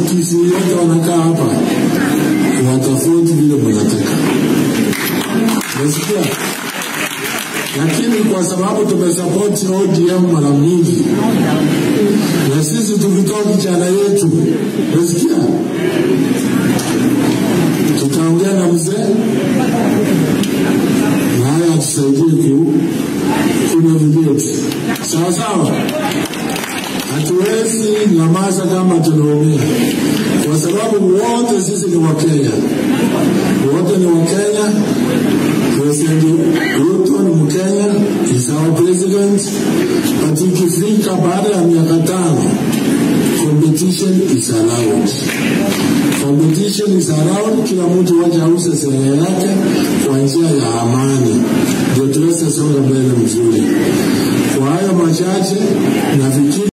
Kisii wote wanakaa hapa watafoti vile mnataka. Nasikia? Lakini kwa sababu tumesapoti ODM mara mingi, na sisi tukitoa kijana yetu, nasikia? Tutaongea na mzee na haya atusaidie kunavigate. Sawa sawa. Hatuwezi nyamaza kama tunaumia, kwa sababu wote sisi ni Wakenya, wote ni Wakenya. President Ruto ni Mkenya, is our president, but ikifika baada ya miaka 5, competition is allowed. Competition is allowed. Kila mtu wacha auze sera yake kwa njia ya amani, ndio tuweze songa mbele mzuri. Kwa hayo machache na